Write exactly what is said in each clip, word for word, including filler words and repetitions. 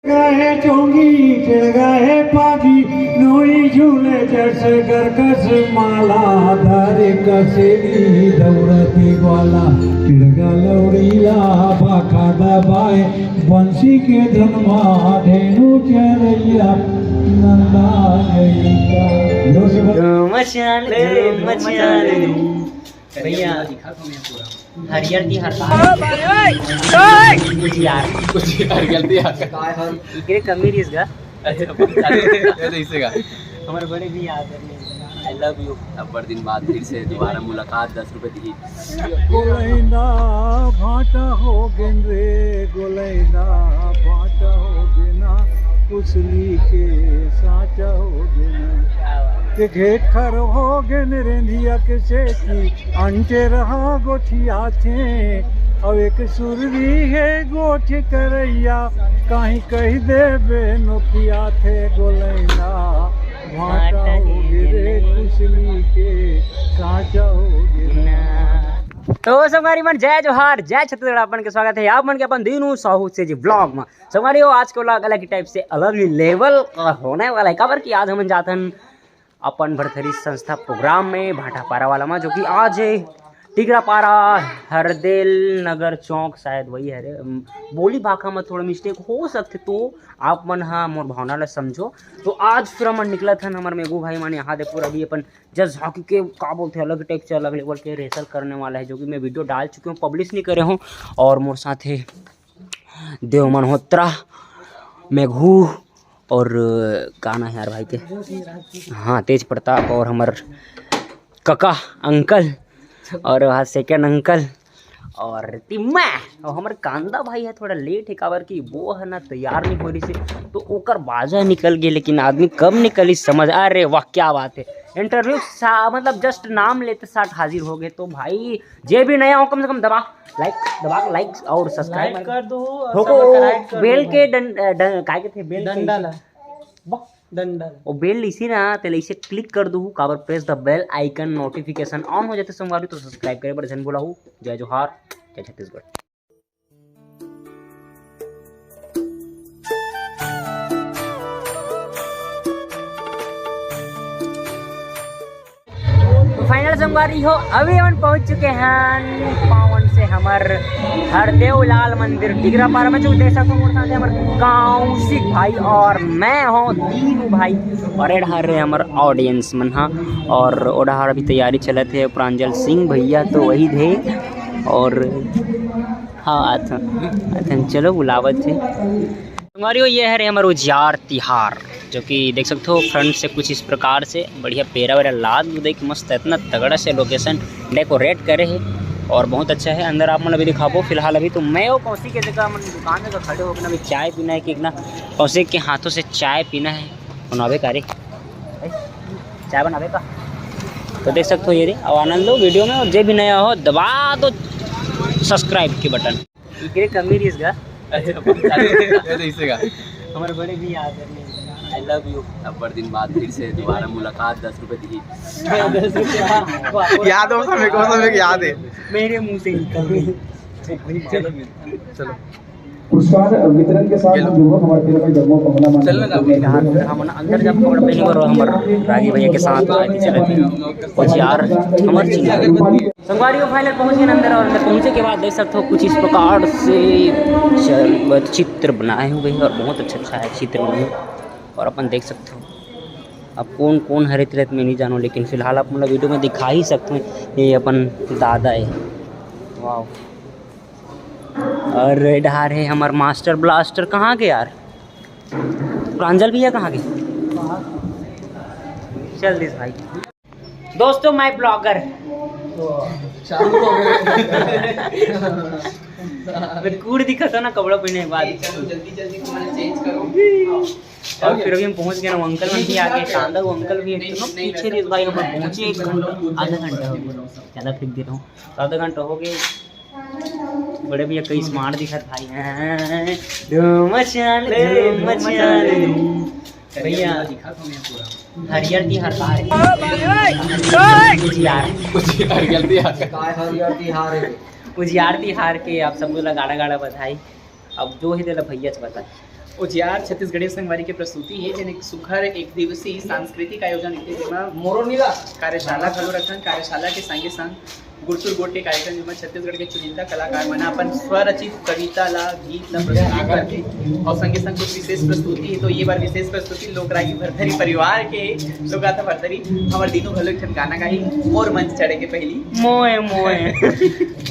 टिड़गा हे चोंगी, टिड़गा हे पागी, नोई झूले जस गरकस माला, धारे कसेली दौड़ती ग्वाला, टिड़गा लौड़ीला भाखा दबाए, बंसी के धुन मा धेनु चरैया नंदा गईला। मचान ले, मचान ले। भैया, हरियर तिहार का। कुछ यार। कुछ यार, गलती आ गई। एकरे कमी रहिस गा। अच्छा, ये तो इसे गा। हमारे बड़े भी याद है। I love you। अब्बड़ दिन बाद फिर से दोबारा मुलाकात, दस रुपए दी। गोलैंदा भाटा हो गेन रे, गोलैंदा भाटा हो गेना, कुसली के साचा हो गेना। के घेखर हो गेन रेंधिया के सेती, अंटे रहा गोठियाथे। अब एक सुररी हे गोठ करैया, काहीं कहि देबे नोखियाथे। गोलैंदा भाटा हो गे रे, कुसली के साचा हो गे ना। तो संगवारी मन, जय जोहार, जय छत्तीसगढ़, आप मन के स्वागत है आप मन के अपन दीनू साहू से जी vlog में। संगवारी हो, आज के vlog अलग ही type से, अलग ही level का होने वाला है, काबर कि आज हमन जाथन अपन भरथरी संस्था program में भाटापारा वाला में, जो कि आज है टिगरापारा हरदेल नगर चौक, शायद वही हरे। अम, बोली भाखा में थोड़ा mistake हो सकथे, तो आप मन हा मोर भावना ला समझो। तो आज फिर हमन निकलत हन, हमर मेघू भाई मन यहाँ दे पूरा अभी अपन जस झांकी के का बोलथे, अलग type से, अलग level के rehearsal करने वाला है, जो कि मैं video डाल चुके हूँ, publish नहीं करे हूँ। और मोर साथ है देव मल्होत्रा, मेघू और का नाम है यार भाई के, हाँ, तेज प्रताप और हमर कका uncle और वहाँ second uncle और तिम्मा और हमर कांदा भाई है, थोड़ा late है, काबर कि वो है ना तैयार नहीं हो रही से, तो ओकर बाजा निकल गए, लेकिन आदमी कब निकली समझ। अरे वाह, क्या बात है, interview सा, मतलब just नाम लेते साथ हाजिर हो गए। तो भाई, जे भी नया हो, कम से कम दबा like, दबा like और subscribe like कर दो, और ठोको subscribe कर बेल दो के भाई। डं-, अ, डं-, काय कहते हैं, बेल के डंडा इसे ला। बक। डंडा ला। वो बेल इसी ना, तेला इसे click कर दो, काबर press the bell icon, notification on हो जाते संगवारी, तो subscribe करे बर झन भुलाहू। जय जोहार, जय छत्तीसगढ़। तो final संगवारी हो, अभी हमन पहुंच चुके हैं पावन से हमर हरदेव लाल मंदिर टिगरापारा में। जो देख सकते हो, मोर साथ है हमर कौशिक भाई और मैं हूँ दीनू भाई और एड हर रहे हमर audience मन हा। और ओडा हर अभी तैयारी चलत है, प्रांजल सिंह भैया तो वही थे और हाँ, आथन, आथन, चलो, बुलावत हे। संगवारी हो, ये हरे हमर उजियार तिहार, जो कि देख सकते हो front से कुछ इस प्रकार से बढ़िया पेरा वेरा लाद उदे के मस्त इतना तगड़ा से location decorate करे हे और बहुत अच्छा है। अंदर आप मन अभी दिखाबो। फिलहाल अभी तो मैं वो कौशिक के जगह, मन दुकान जगह खड़े होकर अभी चाय पीना है कि ना, कौशिक के हाथों से चाय पीना है। बनाबे का रे? चाय बनाबे का? तो देख सकते हो ये रे, अब आनंद लो video में, और जे भी नया हो दबा दो subscribe के button। एकरे कमी रहिस गा। अच्छा, ये तो इसे गा। हमारे बड़े भी याद है। I love you। अब्बड़ दिन बाद फिर से दोबारा मुलाकात, दस रुपए दी। दस रुपया। याद हो, समय को, समय को याद है। मेरे मुंह से निकल गई। चलो। पुरस्कार वितरण के साथ हम युवक हमारे फिल्म में जगमोहन पमला मान चल ना, हमन अंदर जब कपड़ा पहने बर हमर रागी भैया के साथ आए थे, चले थे। कुछ यार हमर चिंता। संगवारी हो, final पहुंच गए अंदर, और अंदर पहुंचे के बाद देख सकते हो कुछ इस प्रकार से च-, चित्र बनाए हुए हैं और बहुत अच्छा अच्छा है चित्र बनाए। और अपन देख सकते हो, अब कौन कौन हरे तिरत में नहीं जानो, लेकिन फिलहाल आप मतलब video में दिखा ही सकते हो, ये अपन दादा है। वाह। और डहार है हमर master blaster, कहाँ के यार? प्रांजल भैया कहाँ के? चल दिस भाई। दोस्तों, मैं blogger। चालू हो गए। अबे कूड़ दिखा था ना कपड़ा पहने के बाद। चलो जल्दी जल्दी तुम्हारे change करो। और फिर अभी हम पहुंच गए ना, वो uncle मन भी आ गए, कांदा वो uncle भी है। तो पीछे दिस भाई हम पहुंचे एक घंटा, आधा घंटा हो गया, ज़्यादा फेंक दे रहा हूँ, तो आधा घंटा हो गया। बड़े भैया कई smart दिखत भाई हैं। धूम मचा ले, धूम मचा ले। भैया, हरियर तिहार का है। उजियार। उजियार, हरियर तिहार का। उजियार तिहार के आप सब ला गाड़ा गाड़ा बधाई। अब जो है तेला भैया से बता। उजियार छत्तीसगढ़ी संगवारी के प्रस्तुति हे, जेन एक सुघर एक दिवसीय सांस्कृतिक आयोजन हे, जेमा मोरो नीला कार्यशाला घलो रखन। कार्यशाला के संगे संग गुरतुर गोठ के कार्यक्रम, जेमा छत्तीसगढ़ के चुनिंदा कलाकार मन अपन स्वरचित कविता ला, गीत ला प्रस्तुत करथे अउ संगे संग कुछ विशेष प्रस्तुति हे। तो ये बार विशेष प्रस्तुति लोकरागी भरथरी परिवार के लोकाथा भरथरी हमर दीनू घलो एक ठन गाना गाही मोर मंच चढ़े के पहली। मोए, मोए।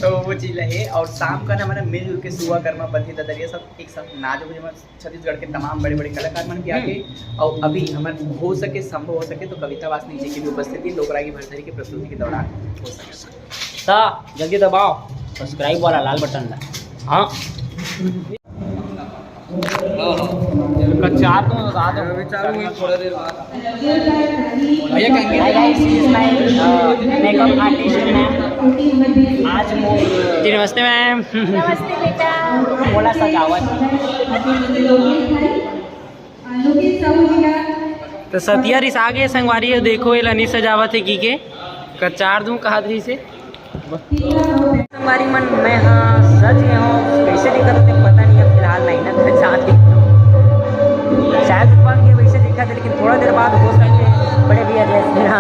तो वो चीज ला हे अउ शाम का ना, हमन मिलजुल के सुआ, करमा, बंसी, ददरिया सब एक साथ नाच हो, जेमा छत्तीसगढ़ के तमाम बड़े-बड़े कलाकार मन भी आके, अउ अभी हमन हो सके, संभव हो सके तो कविता वासनिक जी की भी उपस्थिति लोकरागी भरथरी के प्रस्तुति के दौरान हो सके। त जल्दी दबाओ subscribe वाला लाल बटन ला। हाँ। कच्चा तो बता दो। अभी चालू हुई थोड़ा देर बाद। भैया कहेंगे। Hi guys, she is my, uh, makeup artist ma'am। आज वो जी, नमस्ते मैम। नमस्ते बेटा। बोला सजावट। तो सतिया रिसा गे संगवारी हो, देखो एला नी सजावत हे की के कचार दूं कहत रहिसे। संगवारी मन, मैं हाँ सज गए हूँ। कैसे दिखत होते पता नहीं, अब फिलहाल नहीं ना पहचान के। शायद दुकान के वैसे दिखा थे, लेकिन थोड़ा देर बाद हो सकते बड़े भैया जैसे ना,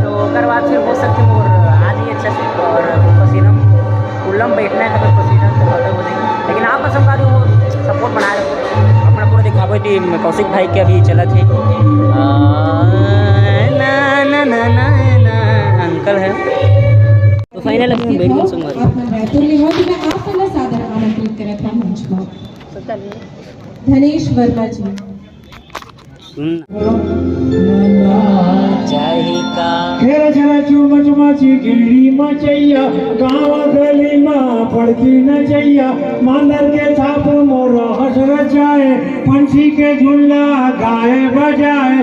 तो ओकर बाद फिर हो सकते मोर आ जाइए अच्छा से। और पसीना उल्लम बैठना है तो फिर पसीना तो खत्म हो जाएगी। लेकिन आप संगवारी वो सपोर्ट बनाए रखो। अपना पूरा दिखाबो थी कौशिक भाई के अभी चलत हे। आ, ना, ना, ना, ना, ना, अंकल है। तो final अभी हम बैठ गए संगवारी। अपन रायपुर ले हो, तो मैं आप पहला सादर आमंत्रित करत हूँ मंच पर। धनेश वर्मा जी। सुन। जाही का। खेल छला चुमा चुमा चिकड़ी मचैया, गाँव गली मा पड़ती नचैया, मांदर के छाप मोर हस रचाए, पंछी के झुंडा गाए बजाए,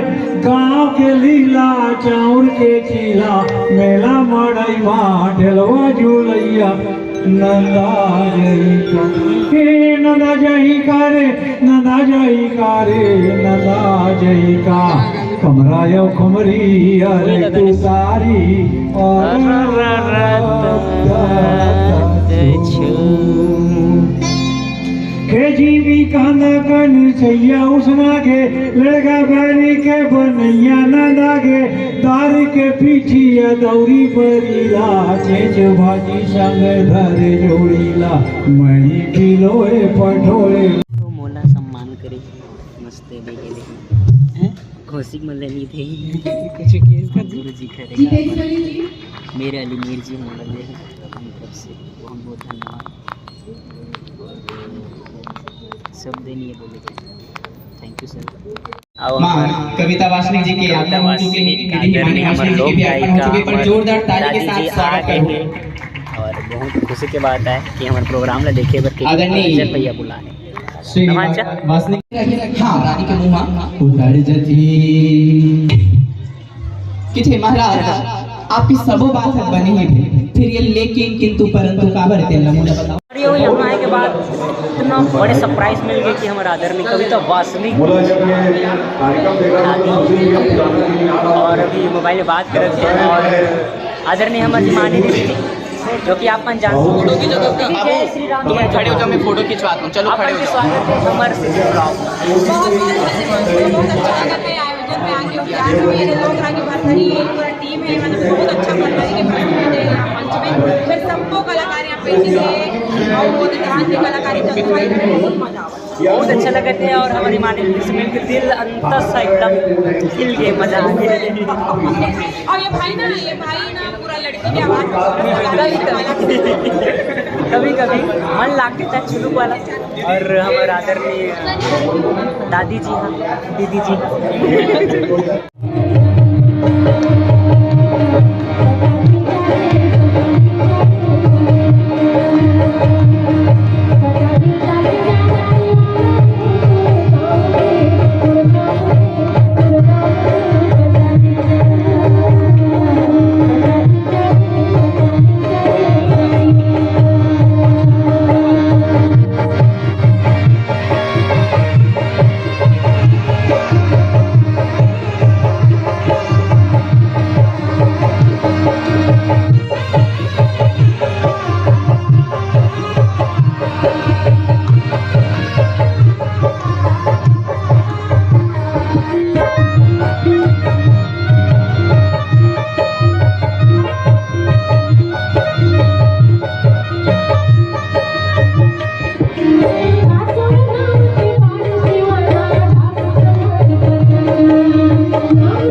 गाँव के लीला चाउर के चीला, मेला मड़ई मा ढेलवा झूलैया। नंदा जही का, हे नंदा जही का रे, नंदा जही का रे, नंदा जही का। कमरा यो कमरी अरे तू सारी और के जीवी कांदा कन छैया उसना के लड़का बारी के बनैया नंदा के दार के पीठिया दौरी बरीला चेच भाजी संग धरे जोड़ीला मही पिलोए पठोए। तो मोला सम्मान करे मस्त देखे देखे हैं। कौशिक मल्ले नहीं थे। कुछ केस कर गुरु जी खड़े मेरे अली मीर जी मोला दे हैं। अपनी तरफ से बहुत बहुत धन्यवाद। शब्द ही नहीं है बोले के। Thank you sir। अब माँ हमारे कविता वासनिक जी के कविता आगमन हो चुके हैं, वासनिक दीदी हिमानी आदरणीय वासनिक जी के भी आगमन हो चुके हैं, पर जोरदार ताली के साथ स्वागत करो। और बहुत खुशी की बात है कि हमारे प्रोग्राम ला देखे बर के आदरणीय रंजन भैया बुलाए। श्री वासनिक। हाँ, रानी के मुँह मा उतर जती। किथे महाराज, आपकी सबो बात ह बने ही थे, फिर ये लेकिन किंतु परंतु काबर तेला मोला बताओ। अरे वो यहाँ आए के बाद इतना बड़े सरप्राइज मिल गए कि हमारा आदरणीय कविता वासनिक और अभी मोबाइल में बात करत हैं और आदरणीय हमारे मानी दीदी जो कि आप मन जानते हो। फोटो की जगह पे जय श्री राम। तुम खड़े हो जाओ, मैं फोटो खिंचवाता हूँ। चलो खड़े हो जाओ। स्वागत है हमारे सिटी ब्लॉग। बहुत बहुत अच्छा लगा, बहुत अच्छा लगा। मैं आयोजन में आके उजियार में मेरे लोग रागी भरथरी, पूरा टीम है, मतलब बहुत अच्छा भरथरी के प्रस्तुति दे यहाँ मंच में। मैं सबको कलाकार यहाँ पे इसीलिए और बहुत ध्यान से कलाकारी चल रही है, बहुत मजा आवा। बहुत अच्छा लगा थे और हमारी माँ ने से मिलकर दिल अंतस से एकदम खिल गए, मजा आ गया। और ये भाई ना, ये भाई ना पूरा लड़की की आवाज कभी कभी, कभी कभी मन लाग के था चुलुक वाला। और हमारे आदरणीय दादी जी हाँ, दीदी जी हाँ।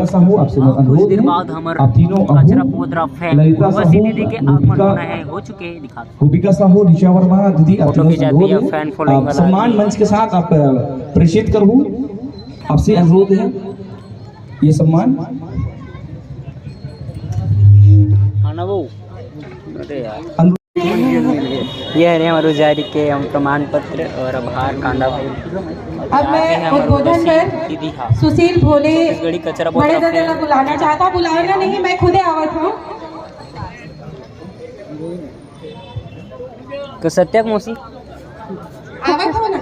साहू, आपसे मेरा कुछ देर अनुरोध है, बाद हमर आप तीनों कचरा अबू, पोदरा फैन ललिता उर्वशी साहू, दीदी के आगमन गोपिका, होना है, हो चुके हैं, दिखा गोपिका साहू, निशा वर्मा दीदी, आप फोटो तीनों से खींचा अनुरोध दिया, है, फैन फॉलोइंग आप वाला सम्मान दीदी। मंच के साथ आप, अ, प्रेषित करूँ, आपसे अनुरोध है, ये सम्मान। हाँ ना वो। अरे यार। अनुरोध। ये हरे हमर उजारी के हम प्रमाण पत्र और आभार कांदा भाई। अब मैं उद्बोधन पर सुशील भोले छत्तीसगढ़ी कचरा बड़े बोतल दादा ला बुलाना चाहता, बुलाना नहीं, मैं खुदे आवत हूँ। तो सत्या के मौसी आवत हूँ ना।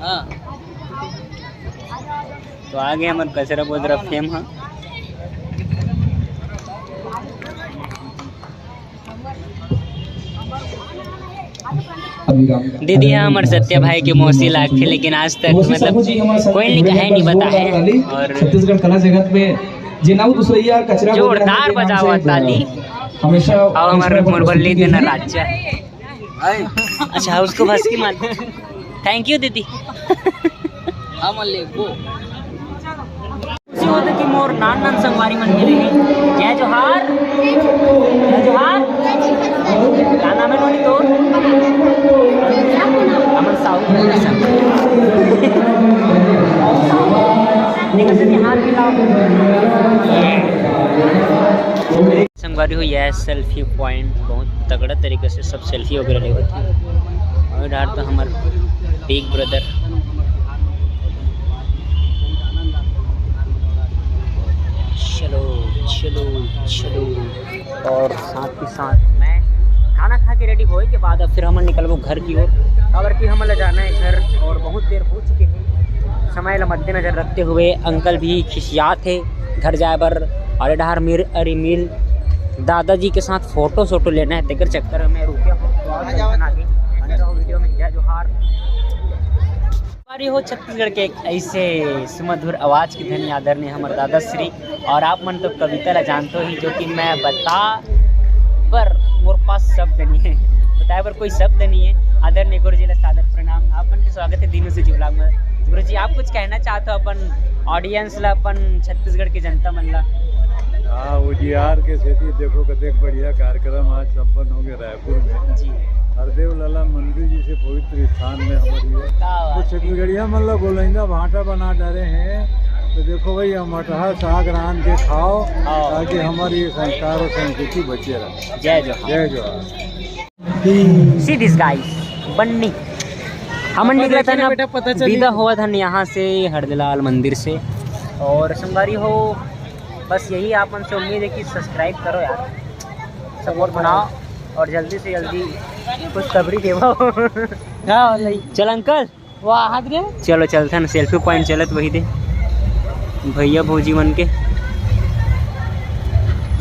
हाँ। तो आगे हमर कचरा बोतरा फेम हा। दीदी हा हमर सत्या भाई के मौसी लागथे, लेकिन आज तक मतलब कोई नहीं कहे, नहीं बताए। और छत्तीसगढ़ कला जगत में जे नाऊ दूसरैया कचरा बोतरा जोरदार बजावा ताली। हमेशा और हमर मुरबल्ली देना राज्य। अच्छा, उसको बस की मार। थैंक यू दीदी। हम लेबो। खुशी होत हे कि मोर नान नान संगवारी मन मिले हे। जय जोहार। जय जोहार। का नाम हे नोनी तोर? अमन साहू। निकल से हाथ मिलाओ। संगवारी हो, यह सेल्फी पॉइंट बहुत तगड़ा तरीके से सब सेल्फी वगैरह लेवत हे। और यार तो हमर बिग ब्रदर। चलो, चलो, चलो। और साथ ही साथ मैं खाना खा के रेडी होए के बाद अब फिर हमन निकलबो घर की ओर, काबर कि हमन ला जाना हे घर और बहुत देर हो चुके हे। समय ला मद्देनजर रखते हुए अंकल भी खिसियात हे घर जाए बर। अरे डहार मीर, अरे मीर दादाजी के साथ फोटो सोटो लेना हे, तेकर चक्कर में रुके हो। तो आप लोगन आगे बने रहो वीडियो में। जय जोहार। अरे हो छत्तीसगढ़ के एक ऐसे सुमधुर आवाज के धनी आदरणीय हमर दादा श्री, और आप मन तो कविता ला जानते ही, जो कि मैं बता पर मोर पास शब्द नहीं है, बताए पर कोई शब्द नहीं है। आदरणीय गुरु जी ला सादर प्रणाम। आप मन के स्वागत है दीनू से जी vlog में। गुरु जी, आप कुछ कहना चाहते हो अपन ऑडियंस ला, अपन छत्तीसगढ़ के जनता मन ला? हाँ, उजियार के सेती देखो कतेक बढ़िया कार्यक्रम आज संपन्न हो गया रायपुर में। जी। हरदेव लाला मंदिर जैसे पवित्र स्थान में हमारी है। क्या तो बात है। छत्तीसगढ़िया मन ला गोलैंदा भाटा बना डारे हैं। तो देखो भाई, हम अटहा साग रांध के खाओ, हाँ। ताकि हमारी ये संस्कार और संस्कृति बचे रहे। जय जोहार। जय जोहार। See this guys, बन्नी। हमन पता निकला था चले ना, बेटा, पता चले। विदा हुआ था यहाँ से हरदलाल मंदिर से। और संगवारी हो, बस यही आप मन से उम्मीद है कि सब्सक्राइब करो यार, सपोर्ट बनाओ और जल्दी से जल्दी खुशखबरी देवो। क्या हो गई? चल अंकल। वाह, हाथ रे। चलो चलथन, सेल्फी पॉइंट चलत वही दे भैया भौजी मन के।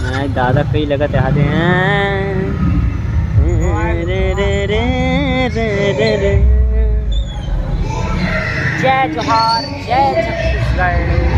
नहीं, दादा कई लगत हाथे हैं। जय जोहार, जय छत्तीसगढ़।